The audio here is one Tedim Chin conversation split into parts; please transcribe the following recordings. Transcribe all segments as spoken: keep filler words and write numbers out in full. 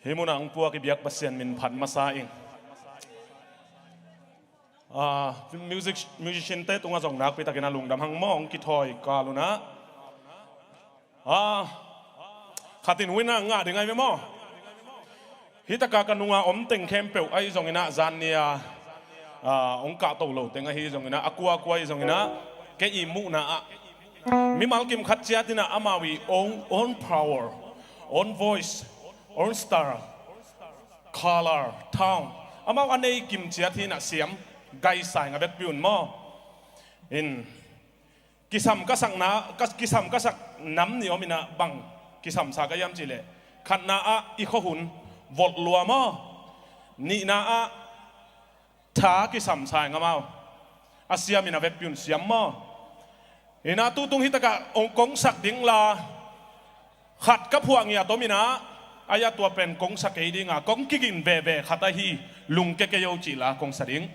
Hih munah hong puak i biak Pasian min phat masa ing. Ah, music, musician te tungah zong nakpi takin a lungdam hang maw, hong kithawi kal unah. Ah, khatin win a ngah ding ai ve maw? Hih taka ka nunga om teng khempeuh ahi zonginah zannia, ah, hong kahto lo teng ahi zonginah, a kuakua ahi zonginah, kei i muhna ah mimal kim khat ciatinah amau i own, own power, own voice, own style, color, tone, amau a nei kim ciat hinah siam gaisai nga vekpi un maw? In kisam ka sakna, ka, kisam ka sak nam ni om inah bang kisamsa ka hiam cihleh, khatna ah i khuahun volh lua maw? Nihna ah tha kisamsa ing amau. A siam inah vekpi un siam maw? Inah tutung hih takah hong kongsak ding la khat ka phuah ngiat om inah, a ya tua pen kongsa kei dinga kong kigin veve khat ahi, Lungkia kei o cih la kongsa ding.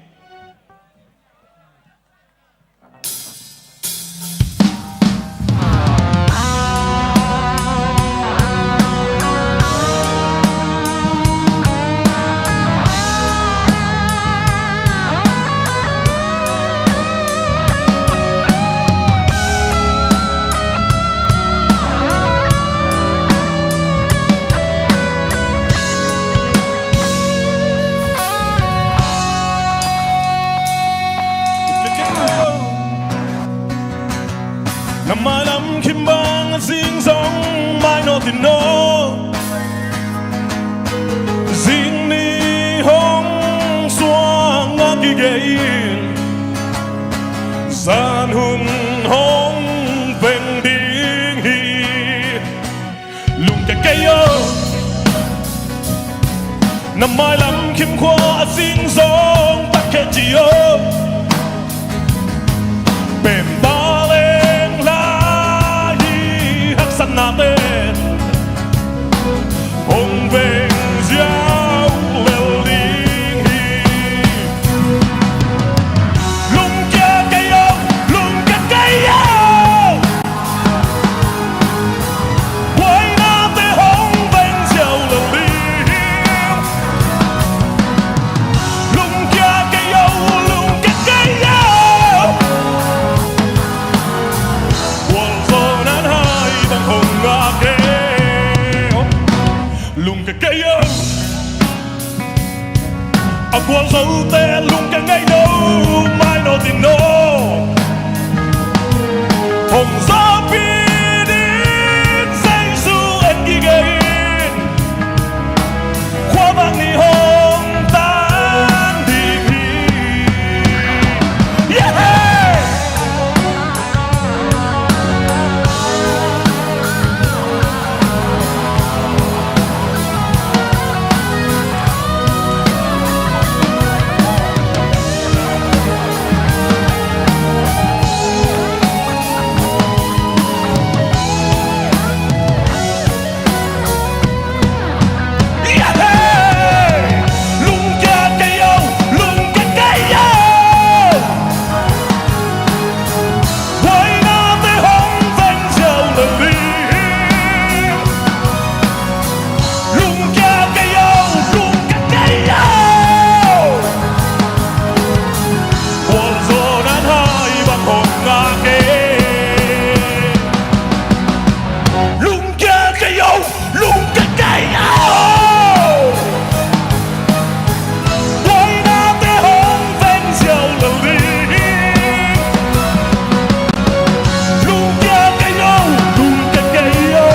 Na mailam khim bang a zing zong mai nawn tin naw. Zing ni hong suang a kigei in, zan hun hong veng ding hi. Lungkia kei o. Na mailam khim khua a zing zong tak kheh ci o. Pen pa leng lai hi, haksatnate hong veng ziau lel ding hi. Lungkia kei o, lungkia kei o. Buainate hong veng ziau lo ding. Lungkia kei o, lungkia kei o. Gualzawhna hai bang hong ngah kei. Lungkia kei o. A gualzote lungkia ngei lo, mai nawn tin naw. Hong zawhpih ding Jesu en gige in, khuavak ni hong tan ding hi. Yeah! Lungkia kei o, lungkia kei o. Buainate hong veng ziau lo ding. Lungkia kei o, lungkia kei o. Gualzawhna hai bang hong ngah kei. Lungkia kei o, lungkia kei o. Buainate hong veng ziau lo ding. Lungkia kei o, lungkia kei o.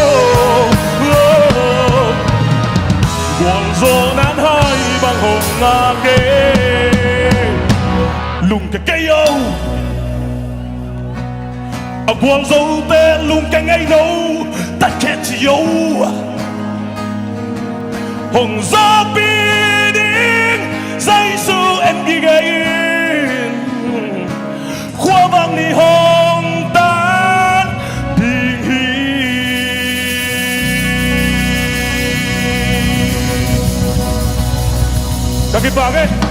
Gualzawhna hai bang hong ngah kei. Lungkia kei o. A gualzote lungkia ngei lo, tat kheh ci o. Hong zawhpih ding Jesu en gige in, khuavak ni hong tan ding hi. Ka kipak e.